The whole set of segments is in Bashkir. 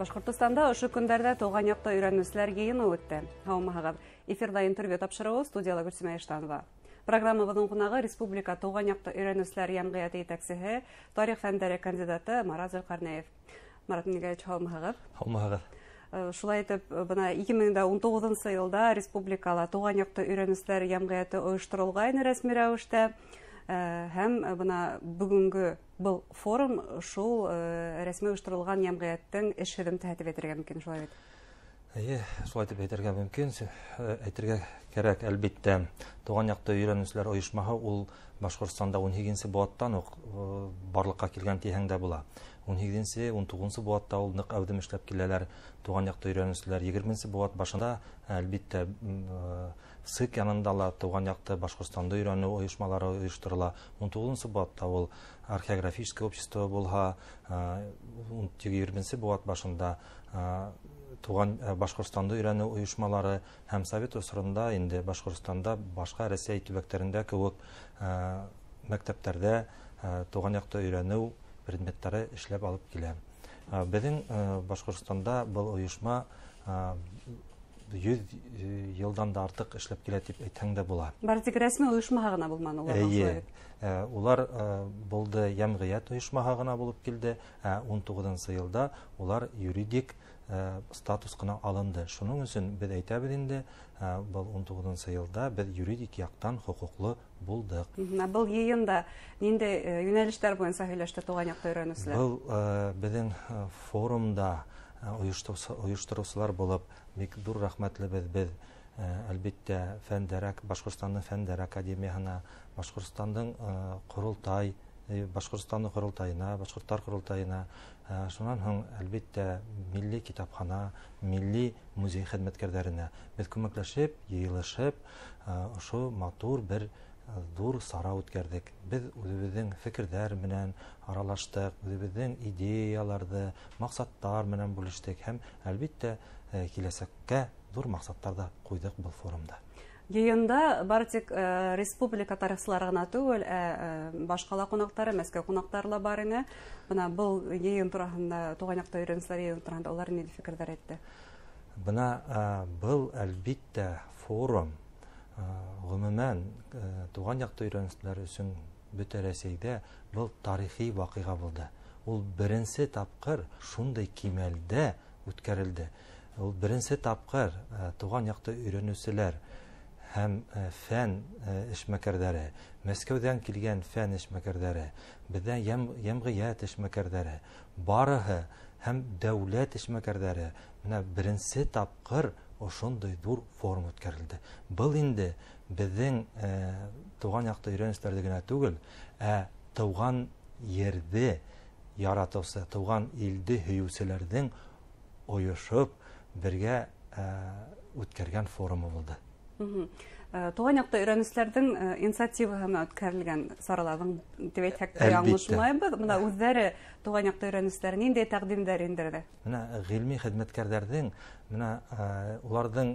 Башҡортостанда ошо көндәрҙә тыуған яҡты өйрәнеүселәр йыйыны үтте. Һаумыһығыҙ. Эфирҙа интервью тапшырыуы, студияла Гөлсимә Иштанова. Программабыҙҙың ҡунағы республика тыуған яҡты өйрәнеүселәр йәмғиәте етәксеһе, тарих фәндәре кандидаты Марат Зөлҡәрнәев. Марат Миннегалиевич, һаумыһығыҙ. Һаумыһығыҙ. Шулай итеп, бына 2019 йылда республикала тыуған яҡты өйрәнеүселәр йәмғиәте ойошторолғайны рәсми рәүештә. Һәм бына бөгөнгө был форум шул рәсми ойошторолған йәмғиәттең эш һөҙөмтәһе тип әйтергә мөмкин, шулай бит? Эйе, шулай тип әйтергә мөмкин, әйтергә кәрәк, әлбиттә. Тыуған яҡты өйрәнеүселәр ойошмаһы ул Башҡортостанда 18-нсе быуаттан уҡ барлыҡҡа килгән тиһәң дә була. 18-нсе, 19-нсы быуатта ул ныҡ әүҙем эшләп киләләр тыуған яҡты өйрәнеүселәр. 20-нсе быуат башында, әлбиттә, ЦИК янында ла тыуған яҡты Башҡортостанды өйрәнеү ойошмалары ойошторола. 19-нсы быуатта ул археографическое общество булһа, 20-нсе быуат башында тыуған Башҡортостанды өйрәнеү ойошмалары һәм совет осоронда инде Башҡортостанда башҡа Рәсәй төбәктәрендә кеүек мәктәптәрҙә тыуған яҡты өйрәнеү предметтары эшләп алып килә. Беҙҙең Башҡортостанда был ойошма 100 йылдан да артыҡ эшләп килә тип әйтһәң дә була. Бары тик рәсми ойошмаһы ғына булманы улар, Эйе, улар булды йәмғиәт ойошмаһы ғына булып килде. 19-нсы йылда улар юридик статус ҡына алынды. Шуның өсөн беҙ әйтәбеҙ инде, был 19-нсы йылда беҙ юридик яҡтан хоҡуҡлы булдыҡ. Ә был йыйында ниндәй йүнәлештәр буйынса һөйләште тыуған яҡты өйрәнеүселәр? Был беҙҙең форумда ойоштороусылар булып бик ҙур рәхмәтлебеҙ беҙ, әлбиттә, Башҡортостандың Фәндәр академияһына, Башҡортостандың ҡоролтай, Башҡортостандың ҡоролтайына, Башҡорттар ҡоролтайына, шунан һуң, әлбиттә, милли китапхана, милли музей хеҙмәткәрҙәренә беҙ күмәкләшеп, йыйылышып, ошо матур бер ҙур сара үткәрҙек. Беҙ үҙебеҙҙең фекерҙәр менән аралаштыҡ, үҙебеҙҙең идеяларҙы, маҡсаттар менән бүлештек һәм, әлбиттә, киләсәккә ҙур маҡсаттар ҙа ҡуйҙыҡ был форумда. Йыйында бары тик республика тарихсылары ғына түгел, башҡа ла ҡунаҡтары, Мәскәү ҡунаҡтары ла бар ине. Бына был йыйын тураһында, тыуған яҡта өйрәнеүселәр йыйын тураһында улар ниндәй фекерҙәр әйтте? Бына был, әлбиттә, форум, ғөмүмән, тыуған яҡта өйрәнеүселәр өсөн бөтә Рәсәйҙә был тарихи ваҡиға булды. Ул беренсе тапҡыр шундай кимәлдә үткәрелде. Ул беренсе тапҡыр тыуған яҡта өйрәнеүселәр һәм фән эшмәкәрҙәре, Мәскәүҙән килгән фән эшмәкәрҙәре, беҙҙә йәмғиәт эшмәкәрҙәре, барыһы һәм дәүләт эшмәкәрҙәре бына беренсе тапҡыр ошондай ҙур форум үткәрелде. Был инде беҙҙең тыуған яҡты өйрәнеүселәрҙе генә түгел, ә тыуған ерҙе яратыусы, тыуған илде һөйөүселәрҙең ойошоп бергә үткәргән форумы булды. Тыуған яҡты өйрәнеүселәрҙең инициативаһы менән үткәрелгән сараларҙың тип әйтһәк тә яңылышмайбыҙ. Бына үҙҙәре тыуған яҡты өйрәнеүселәр ниндәй тәҡдимдәр индерҙе? Бына ғилми хеҙмәткәрҙәрҙең, бына уларҙың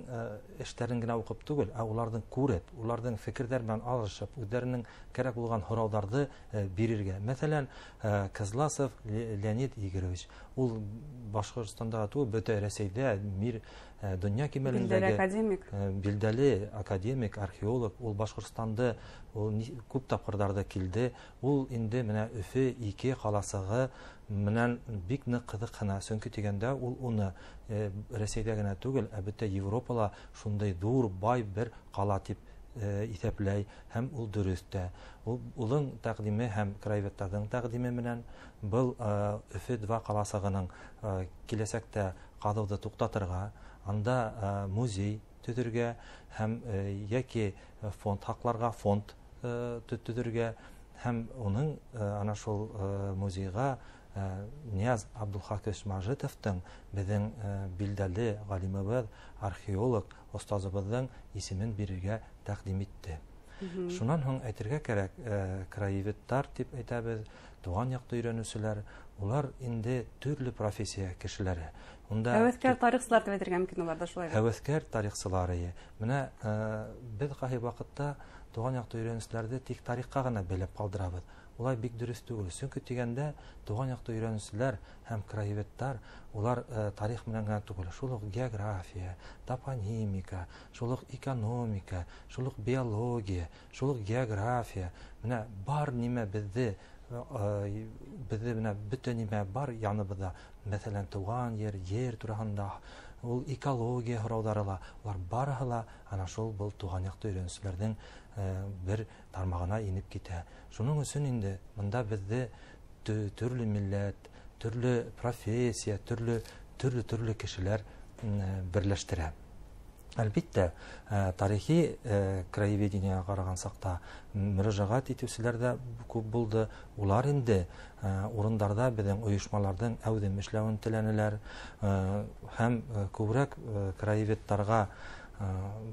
эштәрен генә уҡып түгел, ә уларҙың күреп, уларҙың фекерҙәр менән алышып, үҙҙәренең кәрәк булған һорауҙарҙы бирергә. Мәҫәлән, Козласов Леонид Игоревич, ул Башҡортостанда түгел, бөтә Рәсәйҙә, мир, донъя кимәлендәге билдәле академик. Билдәле академик, археолог, ул Башҡортостанды, ул күп тапҡырҙарҙа килде. Ул инде менә Өфө 2 ҡаласығы менән бик ныҡ ҡыҙыҡһына, сөнки тигәндә ул уны Рәсәйҙә генә түгел, ә бөтә Европала шундай ҙур бай бер ҡала тип иҫәпләй, һәм ул дөрөҫ тә. Ул уның тәҡдиме һәм краеведтарҙың тәҡдиме менән был Өфө 2 ҡаласығының киләсәктә ҡаҙыуҙы туҡтатырға, анда музей төҙөргә һәм йәки фонд һаҡларға, фонд төҙөргә һәм уның ана шул музейға Нияз Абдулхакович Мажитовтың, беҙҙең билдәле ғалимыбыҙ, археолог остазыбыҙҙың исемен бирергә тәҡдим итте. Шунан һуң әйтергә кәрәк, краеведтар тип әйтәбеҙ, тыуған яҡты өйрәнеүселәр, улар инде төрлө профессия кешеләре. Унда Һәүәҫкәр тарихсылар тип әйтергә мөмкин улар да шулай бит? Һәүәҫкәр тарихсылар, эйе. Бына беҙ ҡайһы ваҡытта тыуған яҡты өйрәнеүселәрҙе тик тарихҡа ғына бәйләп ҡалдырабыҙ. Улай бик дөрөҫ түгел. Сөнки тигәндә тыуған яҡты өйрәнеүселәр һәм краеведтар улар тарих менән генә түгел, шул уҡ география, топонимика, шул уҡ экономика, шул уҡ биология, шул уҡ география, менә бар нимә беҙҙе менә бөтә нимә бар яныбыҙҙа, мәҫәлән, тыуған ер, ер тураһында, ул экология һорауҙары ла, улар барыһы ла ана шул был тыуған яҡты өйрәнеүселәрҙең бер тармағына инеп китә. Шуның өсөн инде бында беҙҙе төрлө милләт, төрлө профессия, төрлө кешеләр берләштерә. Әлбиттә, тарихи краеведениеға ҡараған саҡта мөрәжәғәт итеүселәр ҙә күп булды. Улар инде урындарҙа беҙҙең ойошмаларҙың әүҙем эшләүен теләнеләр һәм күберәк краеведтарға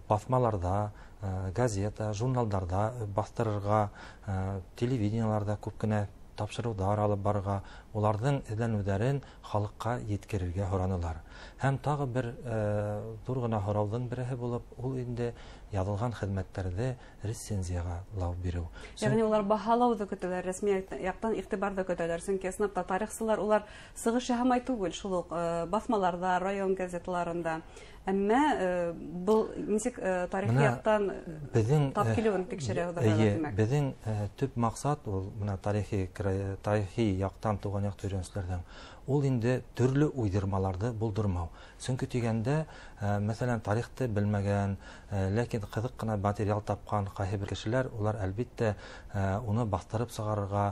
баҫмаларҙа, газета, журналдарҙа баҫтырырға, телевидениеларҙа күп кенә тапшырыуҙар алып барырға, уларҙың эҙләнеүҙәрен халыҡҡа еткерергә һоранылар. Һәм тағы бер ҙур ғына һорауҙың береһе булып, ул инде яҙылған хеҙмәттәрҙе рецензияға лау биреү. Йәғни улар баһалауҙы көтәләр, рәсми яҡтан иғтибарҙы көтәләр, сөнки ысынлап та тарихсылар улар сығыш яһамай түгел, шул уҡ баҫмаларҙа, район газеталарында. Әммә был нисек тарихи яҡтан тап килеүен тикшерә тимәк. Беҙҙең төп маҡсат ул бына тарихи яҡтан тыуған яҡты өйрәнеүселәрҙең ул инде төрлө уйҙырмаларҙы булдырмау. Сөнки тигәндә, мәҫәлән, тарихты белмәгән, ләкин ҡыҙыҡ ҡына материал тапҡан ҡайһы бер кешеләр, улар әлбиттә уны баҫтырып сығарырға,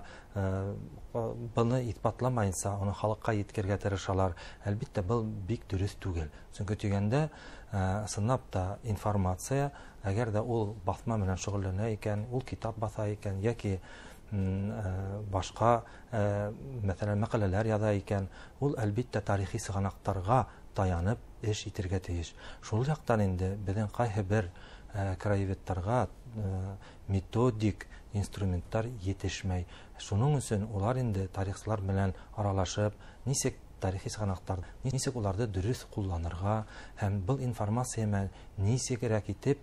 быны иҫбатламайынса, уны халыҡҡа еткерергә тырышалар. Әлбиттә, был бик дөрөҫ түгел. Сөнки тигәндә, ысынлап та информация, әгәр ҙә ул баҫма менән шөғөлләнә икән, ул китап баҫа икән, йәки башҡа, мәҫәлән, мәҡәләләр яҙа икән, ул әлбиттә тарихи сығанаҡтарға таянып эш итергә тейеш. Шул яҡтан инде беҙҙең ҡайһы бер краеведтарға методик инструменттар етешмәй. Шуның өсөн улар инде тарихсылар менән аралашып, нисек тарихи сығанаҡтар, нисек уларҙы дөрөҫ ҡулланырға һәм был информация менән нисегерәк итеп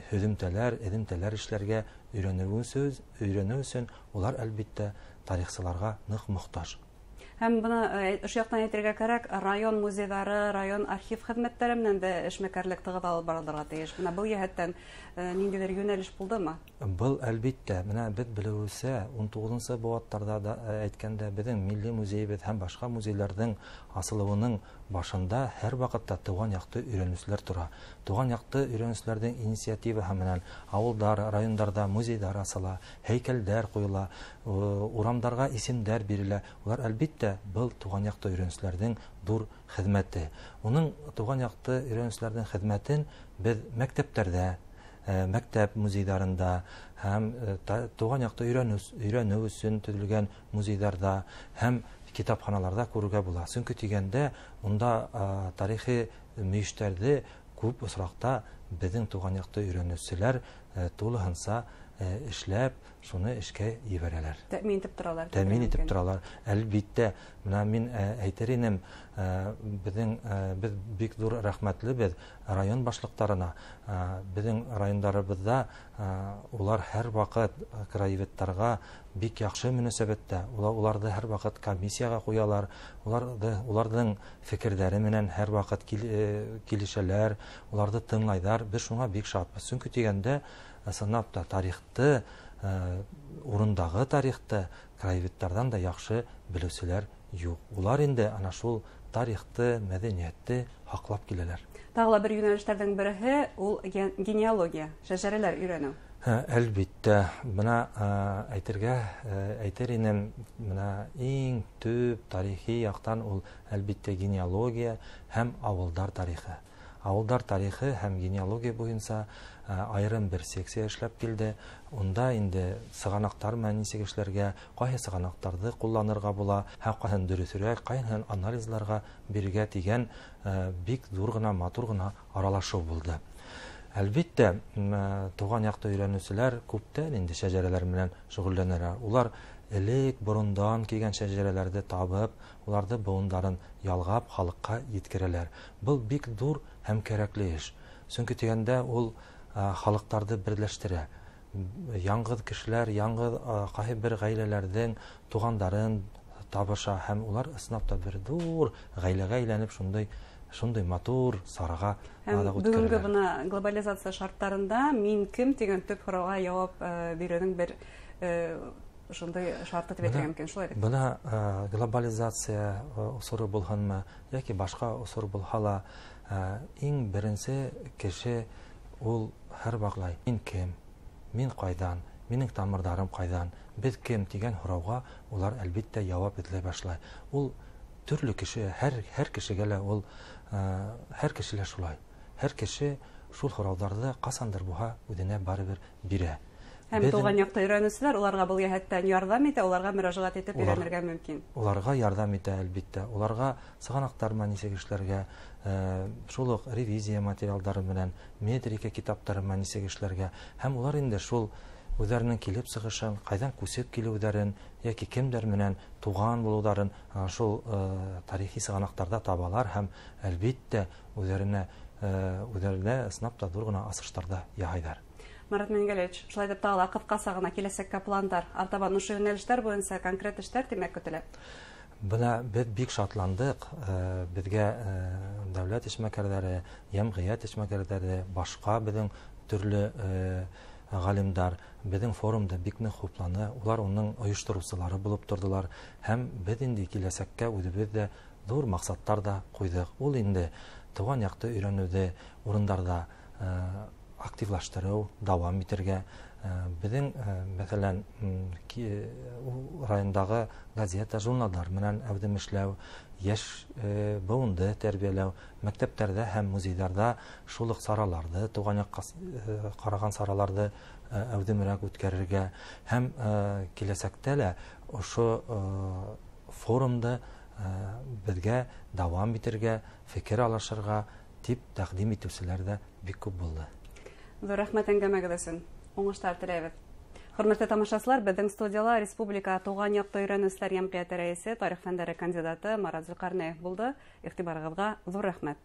һөҙөмтәләр, эҙемтәләр эшләргә өйрәнеү өсөн улар әлбиттә тарихсыларға ныҡ мохтаж. Һәм бына ошо яҡтан әйтергә кәрәк, район музейҙары, район архив хеҙмәттәре менән дә эшмәкәрлек тығыҙ алып барылырға тейеш. Бына был йәһәттән ниндәйҙер йүнәлеш булдымы? Был әлбиттә, бына беҙ белеүебеҙсә, 19-нсы быуаттарҙа да әйткәндә, беҙҙең милли музейыбыҙ һәм башҡа музейҙарҙың асылыуының башында һәр ваҡытта тыуған яҡты өйрәнеүселәр тора. Тыуған яҡты өйрәнеүселәрҙең инициативаһы менән ауылдар, райондарҙа музейҙар асыла, һәйкәлдәр ҡуйыла, урамдарға исемдәр бирелә. Улар әлбиттә был тыуған яҡты өйрәнеүселәрҙең ҙур хеҙмәте. Уның тыуған яҡты өйрәнеүселәрҙең хеҙмәтен беҙ мәктәптәрҙә, мәктәп музейҙарында һәм тыуған яҡты өйрәнеү өсөн төҙөлгән музейҙарҙа һәм китапханаларҙа күрергә була. Сөнки тигәндә унда тарихи мөйөштәрҙе күп осраҡта беҙҙең тыуған яҡты өйрәнеүселәр тулыһынса эшләп, шуны эшкә ебәрәләр. Тәьмин итеп торалар. Тәьмин итеп торалар. Әлбиттә, бына мин әйтер инем, беҙ бик ҙур рәхмәтлебеҙ район башлыҡтарына. Беҙҙең райондарыбыҙҙа улар һәр ваҡыт краеведтарға бик яҡшы мөнәсәбәттә. Уларҙы һәр ваҡыт комиссияға ҡуялар, уларҙың фекерҙәре менән һәр ваҡыт килешәләр, уларҙы тыңлайҙар. Беҙ шуңа бик шатбыҙ. Сөнки тигәндә, ысынлап та тарихты, урындағы тарихты краеведтарҙан да яҡшы белеүселәр юҡ. Улар инде ана шул тарихты, мәҙәниәтте һаҡлап киләләр. Тағы ла бер йүнәлештәрҙең береһе ул генеалогия, шәжәрәләр өйрәнеү. Әлбиттә, бына әйтер инем, бына иң төп тарихи яҡтан ул әлбиттә генеалогия һәм ауылдар тарихы. Ауылдар тарихы һәм генеалогия буйынса айырым бер секция эшләп килде. Унда инде сығанаҡтар менән нисек эшләргә, ҡайһы сығанаҡтарҙы ҡулланырға була, һәм ҡайһын дөрөҫөрәк, ҡайһын анализларға бирергә тигән бик ҙур ғына, матур ғына аралашыу булды. Әлбиттә, тыуған яҡты өйрәнеүселәр күптән инде шәжәрәләр менән шөғөлләнәләр. Улар элек борондан килгән шәжәрәләрҙе табып, уларҙы быуындарын ялғап халыҡҡа еткерәләр. Был бик ҙур һәм кәрәкле эш. Сөнки тигәндә ул халыҡтарҙы берләштерә. Яңғыҙ кешеләр, яңғыҙ ҡайһы бер ғаиләләрҙең туғандарын табыша һәм улар ысынлап та бер ҙур ғаиләгә әйләнеп шундай матур сараға үткәрәләр. Бөгөнгө бына глобализация шарттарында мин кем тигән төп һорауға яуап биреүҙең бер шундай шарты тип әйтергә мөмкин, шулай бит? Бына глобализация осоро булһынмы йәки башҡа осор булһа ла, иң беренсе кеше ул һәр ваҡлай мин кем, мин ҡайҙан, минең тамырҙарым ҡайҙан, беҙ кем тигән һорауға улар әлбиттә яуап эҙләй башлай. Ул төрлө кеше, һәр кешегә лә ул, һәр кеше лә шулай. Һәр кеше шул һорауҙарҙы ҡасандыр булһа үҙенә барыбер бирә. Һәм тыуған яҡты өйрәнеүселәр уларға был йәһәттән ярҙам итә, уларға мөрәжәғәт итеп өйрәнергә мөмкин. Уларға ярҙам итә, әлбиттә. Уларға сығанаҡтар менән нисек эшләргә, шул уҡ ревизия материалдары менән, метрика китаптары менән нисек эшләргә. Һәм улар инде шул үҙҙәренең килеп сығышын, ҡайҙан күсеп килеүҙәрен йәки кемдәр менән туған булыуҙарын шул тарихи сығанаҡтарҙа табалар һәм әлбиттә үҙҙәренә ысынлап та ҙур ғына асыштарҙа яһайҙар. Марат Мингалевич, шулай итеп тағы ла ҡыҫҡаса ғына киләсәккә пландар, артабан ошо йүнәлештәр буйынса конкрет эштәр тимәк көтөлә. Бына беҙ бик шатландыҡ, беҙгә дәүләт эшмәкәрҙәре, йәмғиәт эшмәкәрҙәре, башҡа беҙҙең төрлө ғалимдар беҙҙең форумды бик ныҡ хупланы, улар уның ойоштороусылары булып торҙолар һәм беҙ инде киләсәккә үҙебеҙ ҙә ҙур маҡсаттар ҙа ҡуйҙыҡ. Ул инде тыуған яҡты өйрәнеүҙе урындарҙа активлаштырыу, дауам итергә. Беҙҙең, мәҫәлән, райондағы газета, журналдар менән әүҙем эшләү, йәш быуынды тәрбиәләү, мәктәптәрҙә һәм музейҙарҙа шул уҡ сараларҙы, тыуған яҡҡа ҡараған сараларҙы әүҙемерәк үткәрергә һәм киләсәктә лә ошо форумды беҙгә дауам итергә, фекер алышырға тип тәҡдим итеүселәр ҙә бик күп булды. Ҙур рәхмәт әңгәмәгеҙ өсөн. Уңыштар теләйбеҙ. Хөрмәтле тамашасылар, беҙҙең студияла Республика тыуған яҡты өйрәнеүселәр йәмғиәте рәйесе, тарих фәндәре кандидаты Марат Зөлҡәрнәев булды. Иғтибарығыҙға ҙур рәхмәт.